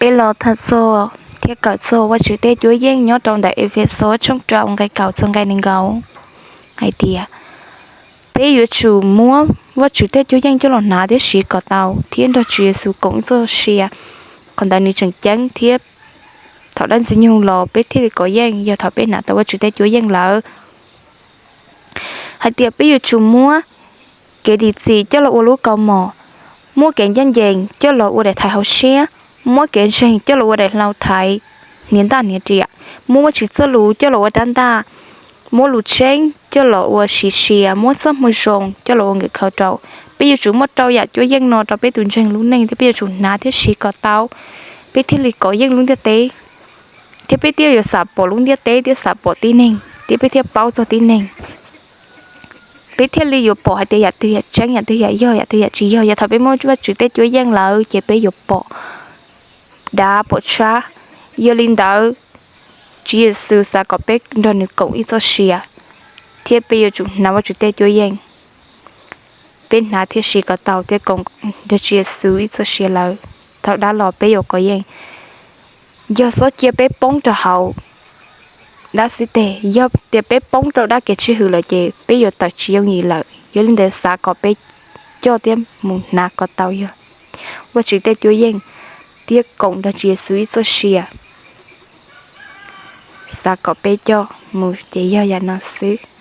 Peb los tham txog thiab kawm txog Vajtswv tej cuab yeej nyob rau ntawm Efexus tshooj rau nqe kaum txog nqe nees nkaum hais tias, peb yuav tsum muab Vajtswv tej cuab yeej coj los hnav thiab siv kom tau thiab nrog Tswv Yexus koom ib txoj sia. Qhov ntawd nws tseem ceeb thiab thaum dab ntxwg nyoog los peb thiaj li kov yeej yog thaum peb hnav tau Vajtswv tej cuab yeej lawm. Hais tias peb yuav tsum muab kev dim txim coj los ua lub kaus mom, muab kev ncaj ncees coj los ua daim thaiv hauv siab, muab kev ntseeg coj los ua daim hlau thaiv hniav ntaj hniav riam, muab Vajtswv txoj lus coj los ua rab ntaj, muab lus tseeb coj los ua siv sia, muab txoj moo zoo coj los ua nkawm khawv rau. Peb yuav tsum muaj rau yam cuab yeej no rau peb tus ntseeg lub neej thiab peb yuav tsum hnav thiab siv kom tau, peb thiaj li kov yeej lub ntiaj teb, thiab peb thiaj yuav xav pom lub ntiaj teb thiab xav pom tib neeg thiab peb thiaj paub txog tib neeg. Peb thiaj li yuav pom hais tias yam twg yam tseeb, yam twg yam yog, yam twg yam tsis yog. Yog thaum peb muab Vajtswv tej cuab yeej lawm ces peb yuav pom dav pom tshab. Yog li ntawd, Tswv Yexus xav kom peb nrog nws koom ib txoj sia, thiab peb yuav tsum hnav Vajtswv tej cuab yeej. Peb hnav thiab siv kom tau thiab koom nrog Tswv Yexus ib txoj sia lawm, thaum dab los peb yuav kov yeej. Yog xob cia peb poob rau hauv dab xib teg, yog tias peb poob rau dab kev tswj hwm lawm ces peb yuav tawm tsis yooj yim lawm. Yog li ntawd xav kom peb coj thiab mus hnav kom tau yog Vajtswv tej cuab yeej thiab koom nrog Tswv Yexus ib txoj sia. Xav kom peb coj mus ces yog yam no xwb.